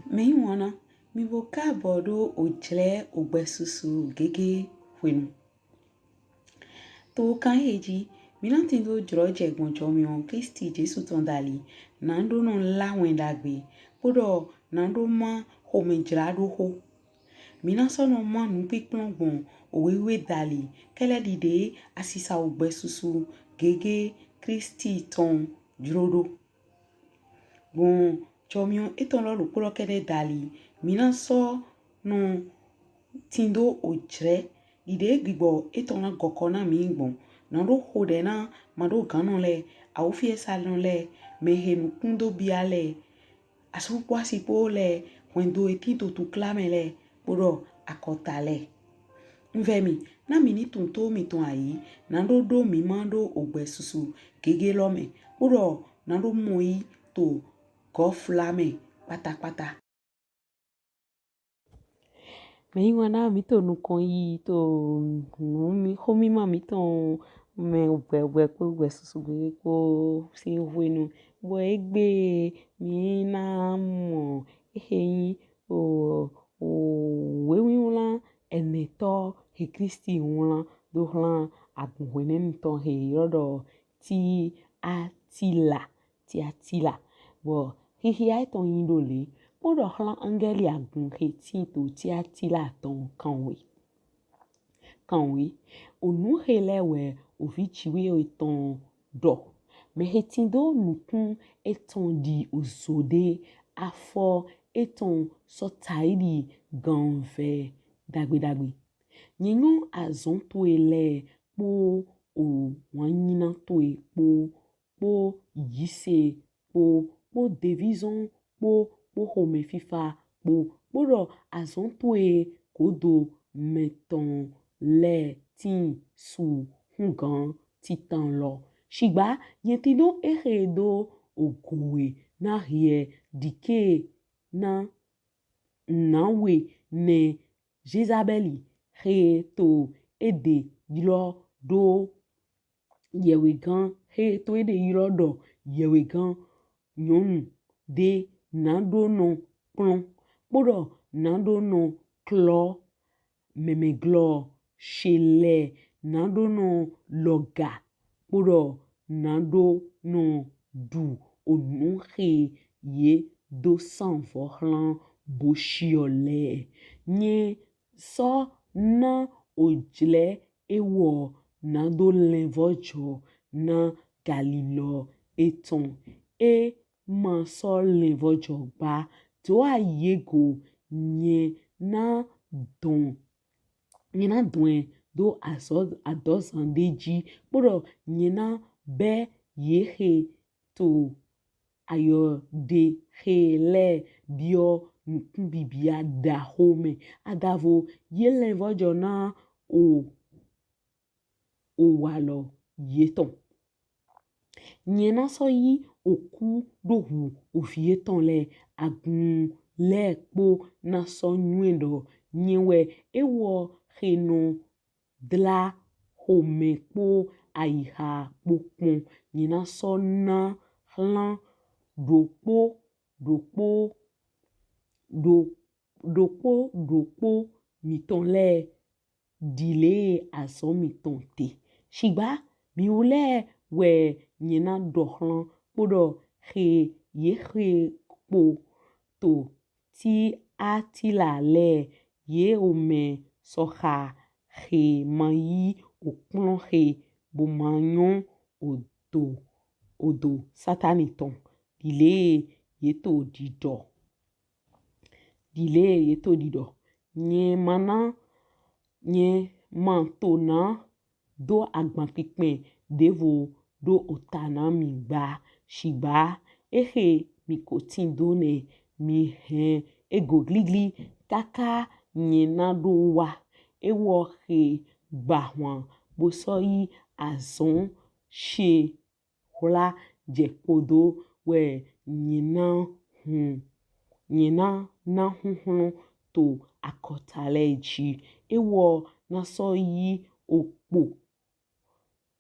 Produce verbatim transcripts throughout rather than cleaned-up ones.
Mɛyiwanna, mì bo kaabɔ ɖo ojlɛ ogbɛsusu gege hwenu. To kan ehe ji, mí na tindo jlɔjɛ gbɔn jɔmiɔn Klisti Jesu tɔn dali, naɖo nɔ lá wɛn ɖagbe, kpoɖɔ naɖo má xomɛjlaɖoxo. Mí na sɔ nɔ má nukpinkplɔn gbɔn owe wiwe dali, kɛlɛ ɖiɖe asisa ogbɛsusu gege Klisti tɔn jlo ɖo. Gbɔn jɔmiɔn etɔn lɔ ɖokpo lɔ kɛɖɛ dali, mí na sɔ nɔ tindo ojlɛ ɖiɖe gbigbɔ etɔn na gɔkɔ na mí gbɔn. Naɖo xoɖɛ na maɖoganɔ lɛ, awufiɛsanɔ lɛ, mɛhe nukun do bia lɛ, asu kpo asi kpo lɛ, hwɛndo he tin to tukla mɛ lɛ, kpoɖɔ akɔta lɛ. Un vɛ mì, na mì ni tunwun to mìtɔn ayi, naɖo ɖo mí ma ɖo ogbɛsusu gege lɔ mɛ, kpoɖɔ naɖo mɔ yi to gɔfla mɛ kpatakpata. Mɛyiwanna, mí to nukɔn yi to nu mí xomima mítɔn mɛ gbɛgbɛ kpo gbɛsusu gege kpo sin hwenu. Bɔ egbe mí na mɔ ehe nyi o, o, wewinwlan ɛnɛtɔ he Klisti wlan do hlan agun hwenɛnu tɔn he ylɔ ɖɔ Tiatila, Tiatila. Bɔ xixia etɔn nyi ɖo le, kpoɖɔ hlan angɛli agun he tin to Tiatila tɔn kanwe. Kanwe. Onu he lɛ wɛ ovi Jiwheyɛwhe tɔn ɖɔ. Mɛhe tindo nukun etɔn ɖi ozo ɖe, afɔ etɔn sɔ taidi ganvɛ ɖagbe ɖagbe. Nyɛ nyɔ azɔn towe lɛ kpo owanyina towe kpo kpo yise kpo, kpo devizɔn kpo, kpo xomɛfifa kpo, kpoɖɔ azɔn towe godo mɛtɔn lɛ tin su hugan titan lɔ. Shigba nyɛ tindo ehe do ogo we na hiɛ ɖike na nawe nɛ Jezabɛli he to eɖe ylɔ ɖo yɛwhegan, he to eɖe ylɔ ɖɔ yɛwhegan nyɔnu ɖe naɖo nɔ kplɔn, kpoɖɔ naɖo nɔ klɔ mɛmɛglɔ she lɛ, naɖo nɔ lɔga, kpoɖɔ naɖo nɔ ɖu onu he ye do sanvɔ hlan bo shiɔ lɛ. Nyɛ sɔ na ojlɛ ewɔ nado lɛnvɔjɔ na galilɔ etɔn. E ma sɔ lɛnvɔjɔ gba, do ayi e go, nyɛ na dɔn, nyɛ na dɔn ɛ do azɔ, adɔzan ɖe ji, kpoɖɔ nyɛ na bɛ ye he to ayɔ ɖe he lɛ biɔ nukunbibia ɖaxo mɛ. Adavo ye lɛnvɔjɔ na o, owalɔ yetɔn. Nyɛ na sɔ yi oku ɖo hu ovi etɔn lɛ, agun lɛ kpo na sɔ nywɛ ɖɔ nyɛ wɛ ewɔ he nɔ dla xomɛ kpo ayixa kpo kpɔn. Nyɛ na sɔ na hlan ɖokpo ɖokpo ɖo ɖokpo ɖokpo mitɔn lɛ ɖile azɔn mitɔn te. Shigba miwu lɛ wɛ nyɛ na ɖɔ hlan kpoɖɔ he ye he kpo to Tiatila lɛ, ye omɛ sɔxa he ma yi okplɔn he bo ma nyɔ odo, odo Satani tɔn. Ɖile ye to ɖiɖɔ. Ɖile ye to ɖiɖɔ. Nyɛ ma na, nyɛ ma to na do agban kpikpɛn ɖevo ɖo ota na mi gba. Shigba ehe mi ko tindo nɛ, mi hɛn ego gligli kaka nyɛ na ɖo wa. Ewɔ he gbahwan bo sɔ yi azɔn she hwla jɛ kpodo wɛ nyɛ na hun, nyɛ na na huhlɔn to akɔta lɛ ji. Ewɔ na sɔ yi okpo,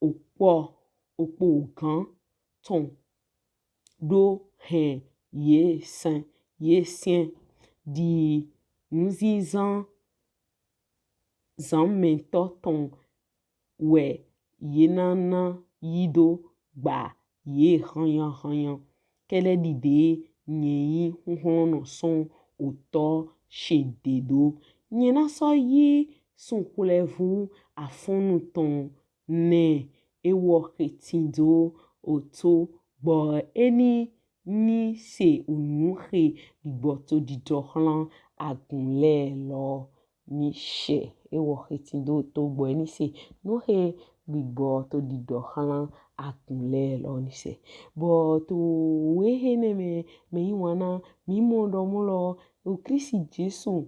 okpo, okpo gan tɔn ɖo hɛn ye sɛn, ye sɛn. ɖi nuzizan zanmɛtɔ tɔn wɛ ye na na yi do gba ye hanyan hanyan. Kɛlɛ ɖiɖe nyɛ yi huhlɔnnɔ sɔn otɔ she ɖe do. Nyɛ na sɔ yi sunxwlɛvu afɔnnu tɔn nɛ ewɔ xe tindo oto gbɔ eni ni se onu xe gbigbɔ to ɖiɖɔ xlan agun lɛ lɔ ni sɛ. Ewɔ xe tindo oto gbɔ eni se nu xe gbigbɔ to ɖiɖɔ xlan agun lɛ lɔ ni sɛ. Bɔ to owe xe nɛ mɛ, mɛ yi wana mi mɔ ɖɔ mɔ lɔ o Klisti Jesu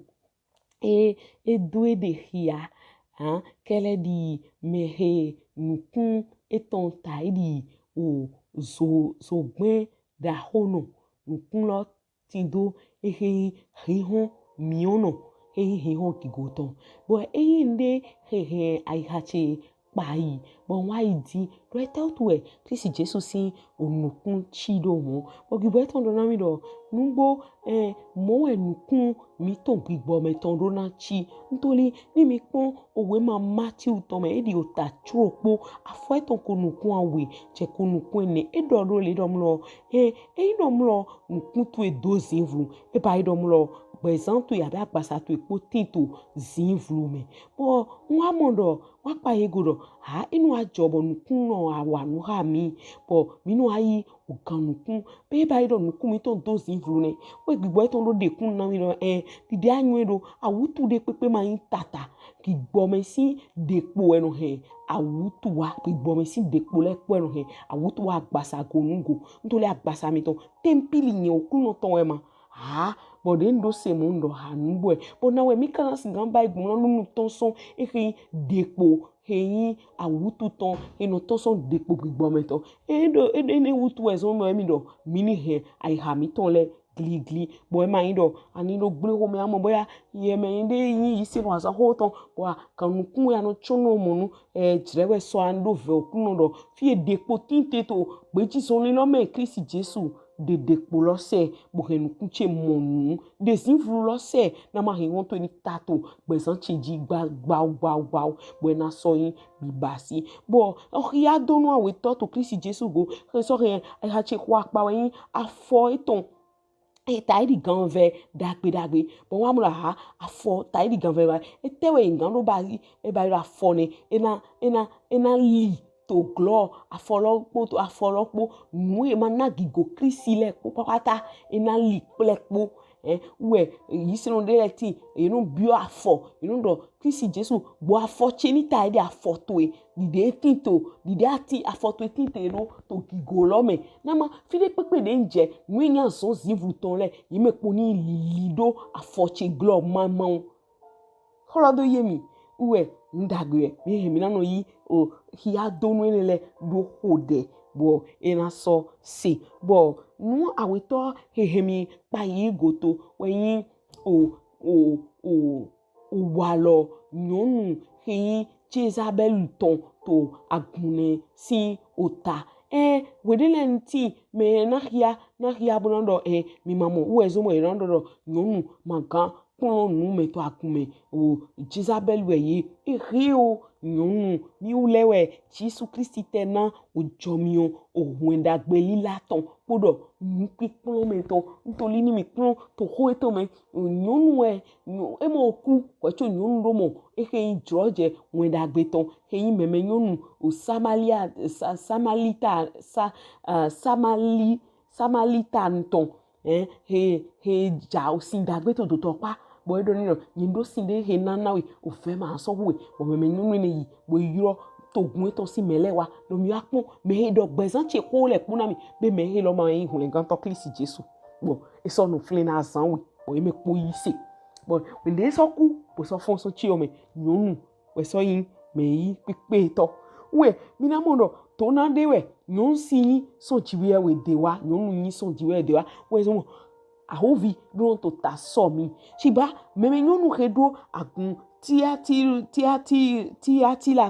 e e do e ɖe xia, han, kɛlɛ ɖi mɛ xe nukun etɔn ta e ɖi o zo zogbɛn ɖaxonɔ nukun lɔ tindo e xe yi hinhɔn miɔnɔ xe yi hinhɔn gigo tɔn. Bɔ e yi nɖe xe hɛn ayixa ce kpa yi bɔ n wa yi di ɖo etɛ wutu wɛ Klisti Jesu sin onukun ci ɖo mɔ. Bɔ gbigbɔ etɔn ɖɔ na mi ɖɔ nugbo ɛ mɔ wɛ nukun mitɔn gbigbɔ mɛ tɔn ɖo na ci. Ntoli ni mi kpɔn owe ma Matiu tɔn mɛ e ɖi ota cro kpo afɔ etɔn ko nukun awe jɛ ko nukun ɛnɛ e ɖɔ ɖo le ɖɔ mlɔ ɛ e yi ɖɔ mlɔ nukun towe do zinvlu e ba yi ɖɔ mlɔ gbɛzan towe abi agbasa towe kpo tin to zinvlu mɛ. Bɔ n wa mɔ ɖɔ wa kpa ye go ɖɔ ha enu wa jɔ bɔ nukun nɔ awa nu xa mi bɔ mi nɔ ayi ogan nukun be ba yi ɖɔ nukun mitɔn do zinvlu nɛ. Wɛ gbigbɔ etɔn ɖo ɖekun na mi ɖɔ ɛ ɖiɖi anyɔɛ ɖo awutu ɖe kpekpe ma yi tata gbigbɔ mɛ sin ɖekpo wɛ nɔ hɛn awutu wa gbigbɔ mɛ sin ɖekpo lɛ kpo wɛ nɔ hɛn awutu wa agbasa go nu go ntoli agbasa mitɔn tɛmpili nyɛ okunɔ tɔn wɛ ma ha bɔ ɖe n ɖo se mɔ n ɖɔ ha nu bɔ ɛ bɔ na wɛ mi kana sigan ba egbɔn na nunu tɔn sɔn e xe yi ɖekpo xe yi awutu tɔn e nɔ tɔn sɔn ɖekpo gbigbɔ mɛ tɔn e ɖo e ɖe ne wutu wɛ zɔn mɛ mi ɖɔ mi ni hɛn ayixa mitɔn lɛ gligli bɔ e ma yi ɖɔ ani ɖo gble xomɛ amɔ bɔ ya yɛ mɛ yi ɖe yi yi se nɔ azan xo tɔn bɔ a kan nukun ya nɔ tsɔn nɔ mɔ nu ɛ jrɛ wɛ sɔ an ɖo vɛ okunɔ ɖɔ fi e ɖekpo tin te to gbeji zɔnlin lɔ mɛ Klisti Jesu ɖe ɖekpo lɔ sɛ bo hɛn nukun ce mɔ nu ɖe zinvlu lɔ sɛ na ma hɛn wɔn to ni ta to gbɛzan ce ji gba gba gba gba bɔ e na sɔ yi bibasi bɔ ɔxia donu awetɔ to Klisti Jesu go xe sɔ hɛn ayixa ce xo akpa wɛ yi afɔ etɔn eta yi ɖi ganvɛ ɖagbe ɖagbe bɔ wa mlɔ aha afɔ ta yi ɖi ganvɛ wa etɛ wɛ yi gan ɖo ba yi e ba yi ɖo afɔ nɛ ena ena ena li to glɔ afɔ lɔ kpo to afɔ lɔ kpo nu e ma na gigo Klisti lɛ kpo kpakpata ena li kplɛ kpo ɛ wɛ yi se nɔ ɖe lɛ ti e nɔ biɔ afɔ e nɔ ɖɔ Klisti Jesu gbɔ afɔ ce ni ta yi ɖi afɔ towe ɖiɖe tin to ɖiɖe ati afɔ towe tin te ɖo to gigo lɔ mɛ na ma fi ɖe kpekpe ɖe n jɛ nu e nya zɔn zinvlu tɔn lɛ yi mɛ kpo ni lili ɖo afɔ ce glɔ mamawo. Xlɔ do ye mi wɛ n ɖagbe wɛ mi hɛn mi na nɔ yi o xia donu enɛ lɛ ɖo xo ɖɛ bɔ e na sɔ se bɔ nu awetɔ xe hɛn mi kpa yi goto wɛ nyi o o o walɔ nyɔnu xe nyi Jezabɛli tɔn to agun nɛ sin ota. Ɛ hweɖe lɛ nti mɛ na xia na xia bo na ɖɔ ɛ mi ma mɔ wɛ zɔn mɔ e na ɖɔ ɖɔ nyɔnu ma gan kplɔn nu mɛ to agun mɛ o Jezabɛli wɛ ye ehe o nyɔnu mi wu lɛ wɛ Jesu Klisti tɛ na o jɔ mi o o hwɛn ɖagbe lila tɔn kpo ɖɔ nu kpikplɔn mɛ tɔn ntoli ni mi kplɔn to xo etɔn mɛ nyɔnu wɛ e mɔ ku wɛ tso nyɔnu ɖo mɔ exe yi jlɔ jɛ wɛn ɖagbe tɔn xe yi mɛmɛ nyɔnu o samalia sa samalita sa uh, samali samalita ntɔn ɛ xe xe ja o sin ɖagbe to dotɔ kpa bɔ e ɖɔ ni nɔ nyi ɖo sin ɖe xe nana we o fɛ ma sɔ hu we bɔ mɛmɛ nyɔnu ne yi bɔ e yrɔ togun etɔn sin mɛ lɛ wa ɖo mi wa kpɔn mɛ xe ɖɔ gbɛzan ce xo lɛ kpo na mi be mɛ xe lɔ ma yi hwlɛngantɔ Klisti Jesu bɔ e sɔ nɔ flin na azan we bɔ e mɛ kpo yi se bɔ mɛ ɖe sɔ ku bɔ sɔ fɔn sɔ ci ɔ mɛ nyɔnu wɛ sɔ yi mɛ yi kpikpe tɔ wɛ mi na mɔ ɖɔ to na ɖe wɛ nyɔnu si yi sɔn jiwɛ wɛ de wa nyɔnu yi sɔn jiwɛ de wa wɛ zɔn ahovi ɖo to ta sɔ mi. Shigba mɛmɛ nyɔnu xe ɖo agun Tiatila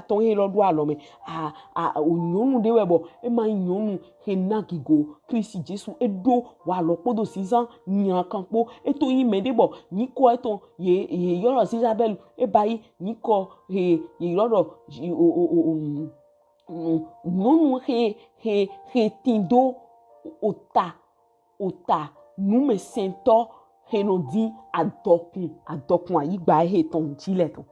tɔn he lɔ ɖo alɔ mɛ. A a o nyɔnu ɖe wɛ bɔ e ma nyɔnu he na gigo Kristi Jesu, e ɖo wa lɔ kpodo zinzan nylankan kpo. E to yin mɛ ɖe bɔ nyikɔ etɔn ye ye yrɔ Zezabɛl, e ba yi nyikɔ he ye yrɔ ɖɔ o o o o nyɔnu he he he tin do ota ota numɛsɛntɔ he nɔ din adɔkun adɔkun ayigba he tɔn ji lɛ tɔn.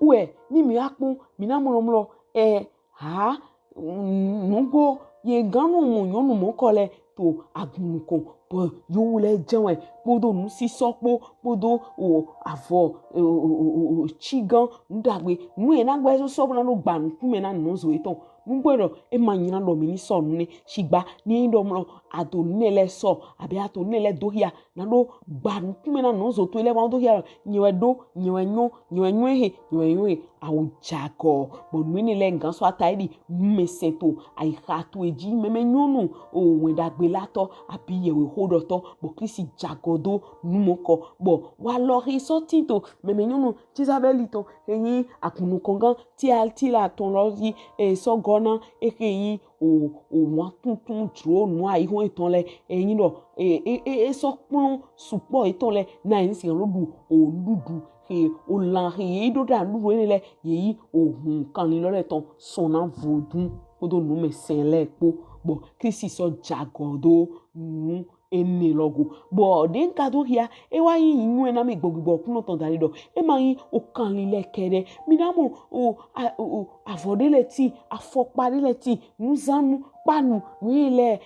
Wɛ ni mi wa kpɔn mi na mlɔmlɔ ɛ ha nugo ye gan nɔ mɔ nyɔnu mɔkɔ lɛ to agun nukɔn bɔ yewu lɛ jɛn wɛ kpodo nusisɔ kpo kpodo o avɔ o o o o cigan nu ɖagbe nu ye na gbɛ sɔsɔ bo na ɖo gba nukunmɛ na nɔzo etɔn. Nugbo ɖɔ e ma nyina ɖɔ mi ni sɔ nu nɛ. Shigba ni e ɖɔ mlɔ ato nu nɛ lɛ sɔ abi ato nu nɛ lɛ do hia na ɖo gba nukunmɛ na nɔzo to lɛ ma do hia nyɛ wɛ ɖo nyɛ wɛ nyɔ nyɛ wɛ nyɔ ehe nyɛ wɛ nyɔ ehe awo jagɔ. Bɔ nu enɛ lɛ gan sɔ ata eɖi numɛsɛntɔ ayiha to eji mɛmɛ nyɔnu o wɛn ɖagbe la tɔ abi yɛwɛ xo ɖɔ tɔ bɔ Kristi jagɔ do numɔkɔ bɔ wa lɔ he sɔ tin to mɛmɛ nyɔnu Jezabɛli tɔn he yin agun nukɔngan Tiatila tɔn lɔ yi e sɔ gɔ na e he yin o o wan tuntun jlo nu ayihɔn etɔn lɛ e yin ɖɔ e e e e sɔ kplɔn sukpɔ etɔn lɛ na e ni sigan ɖo ɖu o nuɖuɖu he o lan he ye ɖo ɖa nuɖuɖu enɛ lɛ ye yi o hun kanlin lɔ lɛ tɔn sɔn na vodun kpodo numɛsɛn lɛ kpo bɔ Kristi sɔ jagɔ do nu enɛ lɔ go. Bɔ ɖe n ka do hia e wa yin nyɔ na mi gbɔgbɔ kunɔ tɔn dali ɖɔ e ma yin o kanlin lɛ kɛɖɛ mi na mɔ o a o o avɔ ɖe lɛ tin afɔkpa ɖe lɛ tin nuzanu kpanu nu ye lɛ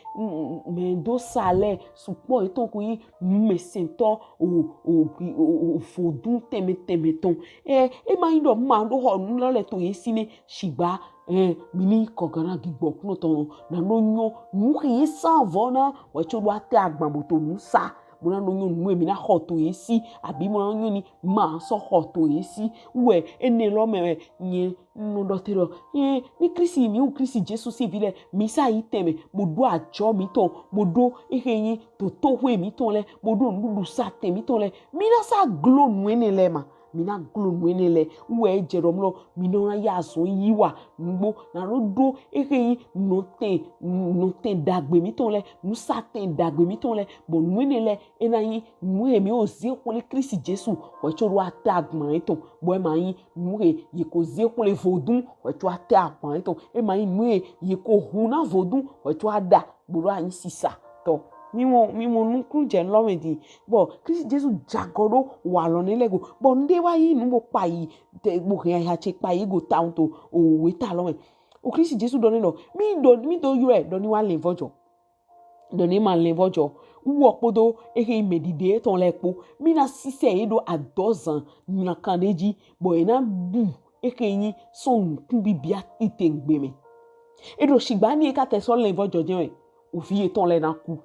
mɛ do sa lɛ sukpɔ etɔn ko yin numɛsɛntɔ o o o vodun tɛnmɛ tɛnmɛ tɔn. Ɛ e ma yin ɖɔ ma ɖo xɔ nu lɔ lɛ to ye si nɛ shigba ɛ mi ni kɔ gan na gigbɔ kunɔ tɔn na ɖo nyɔ nu he ye sa vɔ na wɛ tso ɖo ate agban bo to nu sa bo na ɖo nyɔ nu mi na xɔ to ye si abi bo na nyɔ ni ma sɔ xɔ to ye si wɛ enɛ lɔ mɛ wɛ nyɛ nɔ ɖɔ te ɖɔ ɛ ni Kristi mi wu Kristi Jesu si vi lɛ mi sa yi tɛnmɛ bo ɖo ajɔ mi tɔn bo ɖo ehe yin totoxwe mi tɔn lɛ bo ɖo nuɖuɖu sa tɛn mi tɔn lɛ mi na sa glo nu enɛ lɛ ma mi na glo nu enɛ lɛ wɛ e jɛ ɖɔ mlɔ mi nɔ na ya azɔn yi wa nugbo na ɖo ɖo ehe yin nɔtɛn nɔtɛn ɖagbe mi tɔn lɛ nusatɛn ɖagbe mi tɔn lɛ bɔ nu enɛ lɛ e na yin nu he mi o ze xwle Kristi Jesu wɛ tso ɖo ate agban etɔn bɔ e ma yin nu he ye ko ze xwle vodun wɛ tso ate agban etɔn e ma yin nu he ye ko hu na vodun wɛ tso aɖa bo ɖo anyi sisa tɔ mi mɔ mi mɔ nukun jɛ lɔ mɛ di bɔ Kristi Jesu jagɔ ɖo wa lɔ ne lɛ go bɔ nde wa yi nu bo kpa yi te bo hɛn ya ce kpa yi go ta to o we ta lɔ mɛ o Kristi Jesu ɖɔ ne ɖɔ mi ɖɔ mi do yɔ ɛ ɖɔ ni wa lɛnvɔjɔ ɖɔ ni ma lɛnvɔjɔ wɔ kpodo ehe mɛ ɖiɖe etɔn lɛ kpo mi na sisɛ ye ɖo adɔzan nylankan ɖe ji bɔ ye na bu ehe yin sɔn nukun bibia titengbe mɛ. E ɖo shigba ni e ka tɛ sɔ lɛnvɔjɔ jɛn wɛ ovi etɔn lɛ na ku.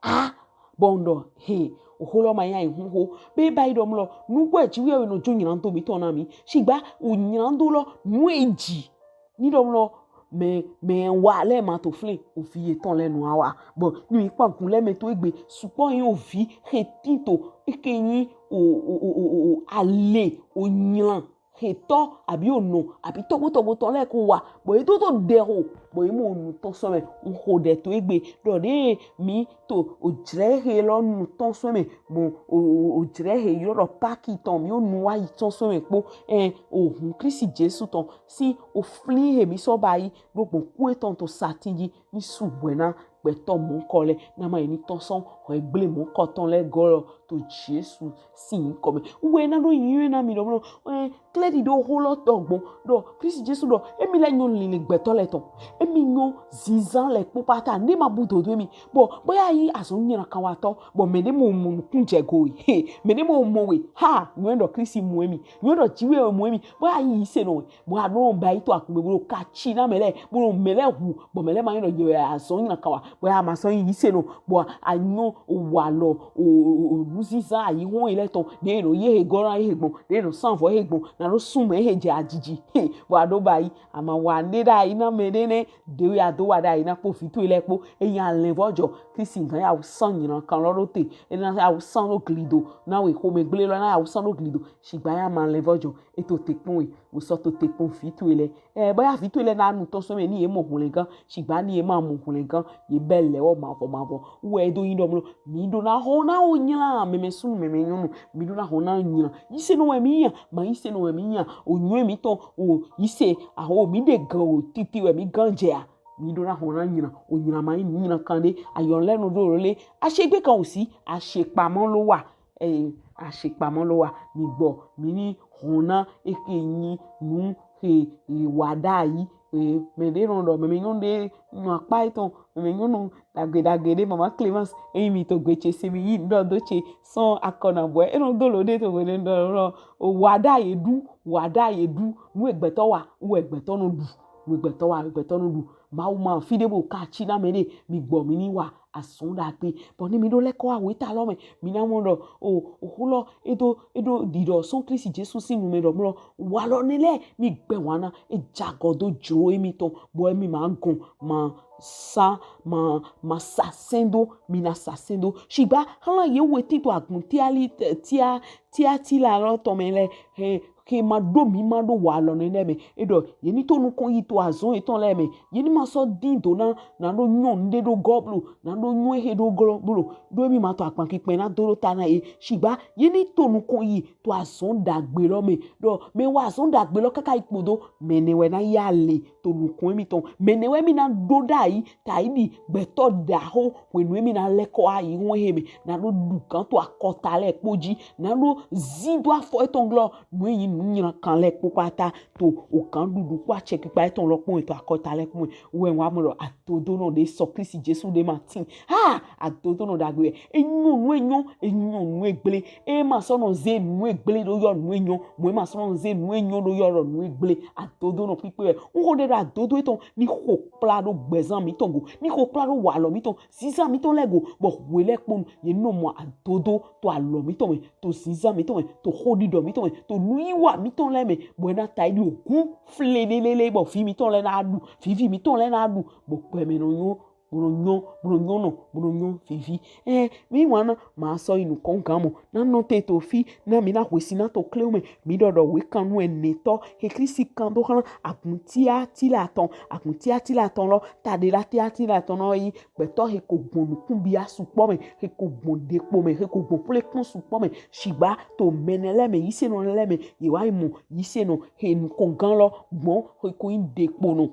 A bɔ n ɖɔ he oxo lɔ ma yin ayi hun xo be ba yi ɖɔ mlɔ nugbo e ji wɛ nɔ jo nylando mi tɔn na mi shigba o nylando lɔ nu e ji ni ɖɔ mlɔ mɛ mɛ wa lɛ ma to flin ovi etɔn lɛ nu awa bɔ ni mi kpa gun lɛ mɛ to egbe sukpɔ yin ovi he tin to eke yin o o o o o ale o nylan hetɔ abi onɔ abi tɔgbotɔgbo tɔn lɛ ko wa bɔ e to to ɖɛ ho bɔ e mɔ onu tɔn sɔ mɛ n ho ɖɛ to egbe ɖɔ ɖe mi to ojlɛ he lɔ nu tɔn sɔ mɛ mɔ o o ojlɛ he yɔ ɖɔ paki tɔn mi onu wa yi tɔn sɔ mɛ kpo ɛ ohun Kristi Jesu tɔn si oflin he mi sɔ ba yi ɖo gbɔn ku etɔn to satin ji ni su hwɛ na gbɛtɔ mɔnkɔ lɛ na ma yi ni tɔn sɔn hwɛ gble mɔnkɔ tɔn lɛ gɔ lɔ to Jesu sin yinkɔ mɛ. Wɛ na ɖo yin na mi ɖɔ mlɔ ɛ klɛ ɖi ɖo ho lɔ tɔ gbɔn ɖɔ Kristi Jesu ɖɔ emi lɛ nyɔ linlin gbɛtɔ lɛ tɔn emi nyɔ zinzan lɛ kpokpata ne ma bu dodo emi bɔ bɔ ya yi azɔn nyina kan wa tɔ bɔ mɛ ne mo mo nukun jɛ go he mɛ ne mo mo we ha nyɔ ɖɔ Kristi mo emi nyɔ ɖɔ jiwe mo emi bɔ ya yi se nɔ bɔ a ɖo ba yi to akugbe bo ka ci na mɛ lɛ bo mɛ lɛ hu bɔ mɛ lɛ ma nyɔ ɖɔ azɔn nyina kan wa Bɔ a ma sɔ yin yisenɔ, bɔ a nyɔ owalɔ, o, o, o, nuzinzan aihɔn yi lɛ tɔn, ɖe nɔ ye he gɔ na ye he gbɔn, ɖe nɔ sanvɔ ye he gbɔn, na ɖo sunmɛ ye he jɛ ajiji. Bɔ a ɖo ba yi, a ma wa nɖe ɖayi na mɛ ɖe nɛ, ɖe ya do wa ɖayi na kpo vi towe lɛ kpo. Eyin a lɛnvɔjɔ, Klisti gan ya wu san nyina kan lɔ ɖo te, e na ya wu san ɖo gli do, na we xomɛgble lɔ na ya wu san ɖo gli do, shigba ya ma lɛnvɔjɔ, e to te kpɔn we, wo sɔ to te kpɔn vi towe lɛ. Ɛ, bɔ ya vi towe lɛ na nu tɔn sɔn mɛ ni ye mɔ hwlɛngan, shigba ni ye ma mɔ hwlɛngan, ye bɛ lɛ wɔ mavɔ mavɔ. Wɛ do yin ɖɔ mlɔ, mi ɖo na xɔ na wo nyla, mɛmɛ sunnu, mɛmɛ nyɔnu, mi ɖo na xɔ na nyla. Yisenɔ wɛ mi nya, ma yisenɔ wɛ mi nya. O nyɔ mitɔn, o yise, aho mi ɖe gan o titi wɛ mi gan jɛ a. Mi ɖo na xɔ na nyla, o nyla ma yin nyla kan ɖe, ayɔn lɛ nɔ ɖo le, a shegbe kan o si, a shekpamɔ lo wa. Eye a shekpamɔ lo wa, mi gbɔ, mi ni hɔn na eke yin nu he wa ɖayi. Eye mɛ ɖe nɔ ɖɔ, mɛmɛ nyɔnu ɖe nɔ akpa etɔn, mɛmɛ nyɔnu ɖagbe ɖagbe ɖe, mama Clemence, eyin mi to gbe ce se mi yi ŋdɔ do ce sɔn akɔ na bɔ, e nɔ do lo ɖe to gbe ɖe ŋdɔ lɔ, o wa ɖayi ɖu, wa ɖayi ɖu, nu egbɛtɔ wa, wɛ egbɛtɔ nɔ ɖu, nu egbɛtɔ wa, egbɛtɔ nɔ ɖu. Mawu ma fi ɖe bo ka ci na mɛ ɖe, mi gbɔ mi ni wa azɔn ɖagbe. Bɔ ni mi ɖo lɛkɔ awu eta lɔ mɛ, mi na mɔ ɖɔ, o, oxo lɔ, e ɖo, e ɖo ɖiɖɔ sɔn Klisti Jesu sin nu mɛ ɖɔ mlɔ, walɔ nɛ lɛ, mi gbɛ wana, e jagɔ do jlo emitɔn, bɔ emi ma gɔn, ma sa, ma, ma sa sɛn do, mi na sa sɛn do. Shigba, hlan ye wɛ tin to agun Tiali, Tia, Tiatila lɔ tɔn mɛ lɛ, he, he ma ɖo mi ma ɖo walɔ nɛ lɛ mɛ. E ɖɔ, ye ni to nukɔn yi to azɔn yetɔn lɛ mɛ. Ye ni ma sɔ din do na, na ɖo nyɔ nuɖe ɖo gɔ blo, na ɖo nyɔ ehe ɖo gɔ blo. Ɖo emi ma to akpan kikpɛn na do ɖo ta na ye. Shigba, ye ni to nukɔn yi to azɔn ɖagbe lɔ mɛ. Ɖɔ, mɛ wa azɔn ɖagbe lɔ kaka yi kpodo, mɛ nɛ wɛ na ya le to nukɔn emitɔn. Mɛ nɛ wɛ mi na ɖo ɖayi, ta yi ɖi, gbɛtɔ ɖaho, hwenu emi na lɛkɔ ayi hɔn ehe mɛ, na ɖo ɖu gan to akɔta lɛ kpo ji, na ɖo zin do afɔ etɔn glɔ, nu eyin nu nyla kan lɛ kpo kpata, to ogan ɖuɖu kpo acɛkpikpa etɔn lɔ kpo to akɔta lɛ kpo. Wɛ wa mɔ ɖɔ adodonɔ ɖe sɔ Klisti Jesu ɖe ma tin. Ha, adodonɔ ɖagbe wɛ. E nyɔ nu e nyɔ, e nyɔ nu e gble. E ma sɔ nɔ ze nu e gble ɖo yɔ nu e nyɔ. Mɔ e ma sɔ nɔ ze nu e nyɔ ɖo yɔ nu e gble. Adodonɔ kpikpe wɛ. N xo ɖe ɖo adodo etɔn ni xo kpla ɖo gbɛzan mitɔn go, ni xo kpla ɖo walɔ mitɔn, zinzan mitɔn lɛ go, bɔ hwe lɛ kponu ye nɔ mɔ adodo to alɔ mitɔn mɛ, to zinzan mitɔn mɛ, to xoɖiɖɔ mitɔn mɛ, to nuyiwa mitɔn lɛ mɛ, bɔ e na ta yi ɖi ogun fle lelele, bɔ vi mitɔn lɛ na ɖu, vivi mitɔn lɛ na ɖu, bɔ gbɛmɛ nɔ nyɔ, bo nɔ nyɔ, bo nɔ nyɔ nɔ, bo nɔ nyɔ vivi. Ɛ, mi wa na ma sɔ yi nukɔn gan mɔ, na nɔ te to fi, na mi na hwesi na to klewo mɛ, mi ɖɔ ɖɔ wekanu ɛnɛtɔ he Klisti kan do hlan agun Tiatila tɔn, agun Tiatila tɔn lɔ, ta ɖe la Tiatila tɔn nɔ yi, gbɛtɔ he ko gbɔn nukunbia sukpɔ mɛ, he ko gbɔn ɖekpo mɛ, he ko gbɔn xwlekpɔn sukpɔ mɛ, shigba to mɛ nɛ lɛ mɛ, yisenɔ lɛ mɛ, ye wa yi mɔ yisenɔ he nukɔn gan lɔ gbɔn he ko yin ɖekponɔ.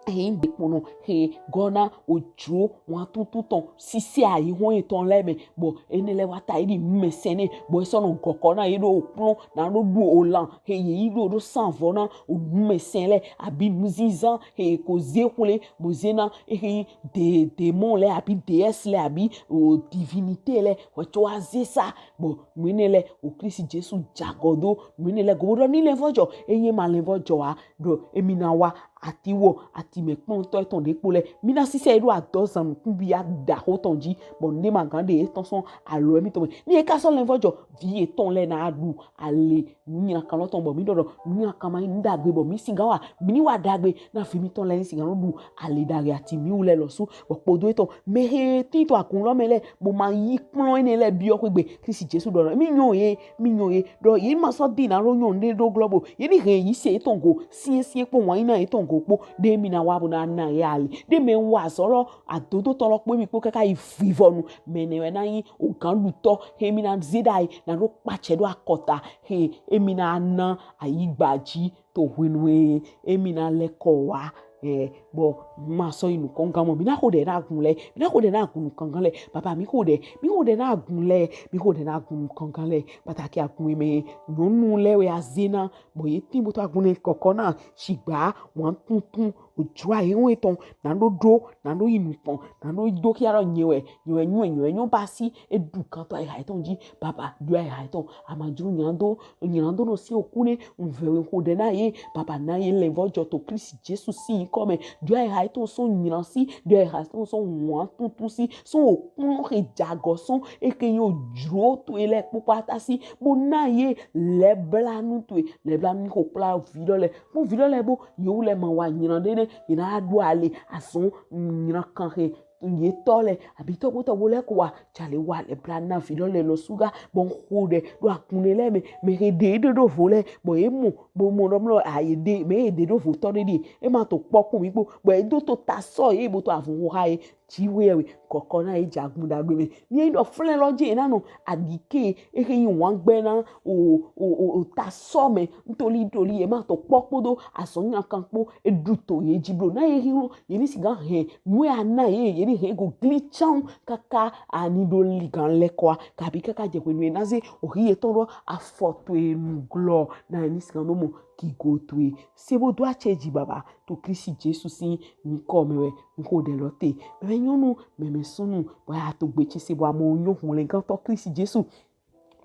He yin ɖekponɔ he gɔ na ojlo wantutu tɔn sise aihɔn etɔn lɛ mɛ, bɔ enɛ lɛ wa ta yi ɖi numɛsɛn nɛ, bɔ e sɔ nɔ gɔkɔ na ye ɖo okplɔn na ɖo ɖu olan he ye yi ɖo ɖo sanvɔ na onumɛsɛn lɛ, abi nuzinzan he ko ze xwle bo ze na ehe yin de, demon lɛ abi déesse lɛ abi o divinité lɛ, wɛ co wa ze sa, bɔ nu enɛ lɛ o Klisti Jesu jagɔ do nu enɛ lɛ go bo ɖɔ ni lɛnvɔjɔ, eyin ma lɛnvɔjɔ a ɖɔ emi na wa ati wɔ, ati mɛ kpɔntɔ etɔn ɖekpo lɛ, mi na sise yi ɖo adɔzan nukunbia ɖaho tɔn ji, bɔ nuɖe ma gan ɖe etɔn sɔn alɔ emitɔn mɛ. Ni e ka sɔ lɛnvɔjɔ, vi etɔn lɛ na ɖu ale nunylankan lɔ tɔn, bɔ mi ɖɔ ɖɔ nunylankan ma yin nu ɖagbe, bɔ mi sigan wa, mi ni wa ɖagbe na vi mitɔn lɛ ni sigan nɔ ɖu ale ɖagbe ati mi wu lɛ lɔsu, bɔ kpodo etɔn mɛ he tin to agun lɔ mɛ lɛ, bo ma yi kplɔn enɛ lɛ biɔ xwegbe, Klisti Jesu ɖɔ ɖɔ mi nyɔ ye, mi nyɔ ye, ɖɔ ye ma sɔ din na ɖo nyɔ nuɖe ɖo glɔ bo, ye ni hɛn yise etɔn go siɛnsiɛn kpo wanyina etɔn go kpo, ɖe mi na wa bo na na ye ale, ɖe mɛ wa azɔn lɔ, adodotɔ lɔ kpo emi kpo kaka yi vivɔnu, mɛ nɛ wɛ na yin ogan ɖutɔ he mi na ze ɖayi na ɖo kpacɛ ɖo akɔta he emi na na ayigba ji to hwenu he emi na lɛkɔ wa. Ɛ, bɔ ma sɔ yi nukɔn gan mɔ, mi na xo ɖɛ na agun lɛ, mi na xo ɖɛ na agun nukɔn gan lɛ, baba mi xo ɖɛ, mi xo ɖɛ na agun lɛ, mi xo ɖɛ na agun nukɔn gan lɛ, pataki agun mɛ nyɔnu lɛ wɛ a ze na, bɔ ye tin bo to agun nɛ kɔkɔ na, shigba wantuntun Ojua yi ŋwe tɔn, na ɖo ɖo, na ɖo yi nukpɔn, na ɖo do kia lɔ nyɛ wɛ, nyɛ wɛ nyɔ, nyɛ wɛ nyɔ basi, edu kan to ayiha etɔn ji, baba do ayiha etɔn, amajru nyando, nyando nɔ si oku ne, nvɛ we ko ɖe na ye, baba na ye lɛ vɔ jɔ to Kristi Jesu si nyikɔ mɛ, do ayiha etɔn sɔn nyina si, do ayiha etɔn sɔn wan tuntun si, sɔn okun nɔ xe jagɔ sɔn, eke nyi ojro to ye lɛ kpokpo ata si, bo na ye lɛblanu to ye, lɛblanu ko kpla vi lɔ lɛ, kpɔn vi lɔ lɛ bo yewu lɛ ma wa nyina ɖe ne yina ɖo ale azɔn nyina kan xe ye tɔ lɛ abi tɔgbo tɔgbo lɛ ko wa jale wa lɛblanu vi lɔ lɛ lɔ suga bɔn xo ɖe ɖo akun ɖe lɛ mɛ mɛ xe ɖe ɖo ɖo vo lɛ bɔn ye mɔ bo mɔ ɖɔ mlɔ a ye ɖe mɛ ye ɖe ɖo vo tɔ ɖe ɖi e ma to kpɔ ko mi kpo bɔn e do to ta sɔ ye bo to avun xo xa ye jiwe we kɔkɔ na ye jagun ɖagbe mɛ ni ɖɔ flɛ lɔ je na nɔ adike exe yi wan gbɛ na o o o o ta sɔ mɛ ntoli ntoli ye ma to kpɔ kpodo azɔnya kan kpo eɖu to ye ji blo na ye xi lo ye ni siga hɛn nu ya na ye ye ni hɛn go gli tsan kaka ani ɖo li gan lɛ kɔa kabi kaka jɛ xwe nu ye na ze oxi ye tɔn ɖɔ afɔ to ye nu glɔ na ye ni siga nɔ mɔ kigo to ye se bo do acɛ ji baba to Kristi Jesu si nkɔ mɛ wɛ nko ɖe lɔ te mɛ nyɔnu mɛ mɛ sunu bɔ ya to gbe ce se bɔ amo nyɔ hɔn lɛ gantɔ Kristi Jesu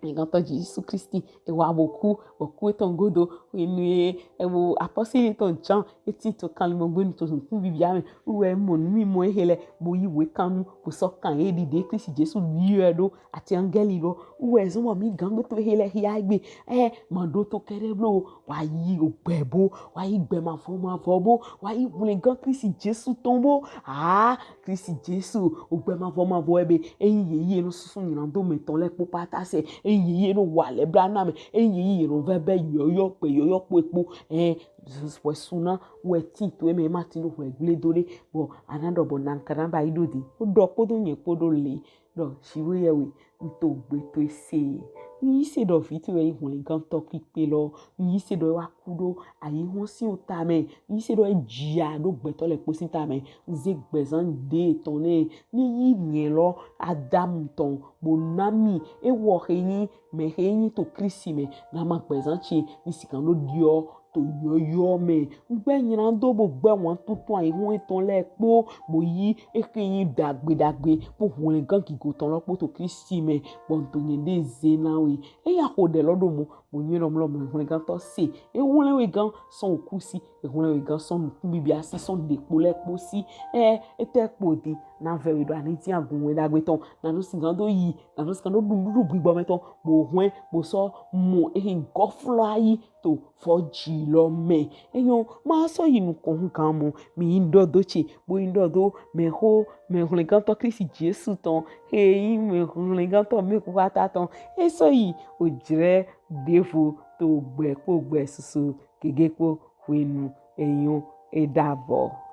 Gantɔ Jesu Kristi ewa bo ku bɔ ku etɔn godo enu ye ewo apɔsili tɔn Jean eti to kanlimɔgbenu to nukun bibia mɛ uwɛ mɔ nu mi mɔ ehe lɛ bo yi wekanu bo sɔ kan ye ɖiɖe Kristi Jesu yɔ ɛ ɖo ati angɛli lɔ uwɛ zɔn bɔ mi gangbe to ehe lɛ hia egbe ɛ ma ɖo to kɛɖɛ blo wa yi ogbɛ bo wa yi gbɛ mavɔ mavɔ bo wa yi hwlɛngan Kristi Jesu tɔn bo aa Kristi Jesu ogbɛ mavɔ mavɔ ebe eyi ye ye no susu nyina do mɛ tɔn lɛ kpo pata sɛ eyi ye ye no wa lɛ bla na mɛ eyi ye ye no vɛ bɛ yɔyɔ kpe yɔyɔ kpo ekpo ɛ wɛ suna wɛ ti to eme ma ti no hwɛ gble do ɖe bɔ ana ɖɔ bɔ na kana ba yi ɖo di o ɖɔ kpodo nyɛ kpodo le ɖɔ shiwe yɛ we nto gbe to ese ni yi se ɖɔ vi to yɛ yi hwlɛngantɔ kpikpe lɔ ni yi se ɖɔ wa ku ɖo ayi hɔn si o ta mɛ ni yi se ɖɔ jia ɖo gbɛtɔ lɛ kposi ta mɛ nze gbɛzan de tɔn nɛ ni yi nyɛ lɔ Adamu tɔn bo na mi ewɔ xe nyi mɛ xe nyi to Kristi mɛ na ma gbɛzan ce ni sikan ɖo diɔ to yɔyɔ mɛ ngbɛ nyina do bo gbɛ wan tuntun ayi hɔn etɔn lɛ kpo bo yi exe nyi dagbe dagbe kpo hwlɛngan gigo tɔn lɔ kpo to Kristi mɛ bɔ nto nyɛ ɖe ze na we eya xo ɖe lɔ ɖo mɔ bo nyuie lɔ mlɔ mɔ hwlɛngantɔ se ehwlɛn we gan sɔn oku si ehwlɛn we gan sɔn nukun bibia si sɔn ɖekpo lɛ kpo si ɛ etɛ kpo di na vɛ we ɖo ani ti agun we dagbe tɔn na ɖo sigan do yi na ɖo sigan do ɖu nuɖuɖu gbigbɔ mɛ tɔn bo hwɛn bo sɔ mɔ ehe gɔflɔ ayi to fɔji lɔ mɛ enyɔ ma sɔ yi nukɔn gan mɔ mi yi ɖɔ do ce bo yi ɖɔ do mɛ xo mɛ hwlɛngantɔ Kristi Jesu tɔn he yi mɛ hwlɛngantɔ mɛ kuxata tɔn e sɔ yi ojrɛ ɖevo to gbɛ kpo gbɛ susu gege kpo hwenu enyɔ e ɖavɔ.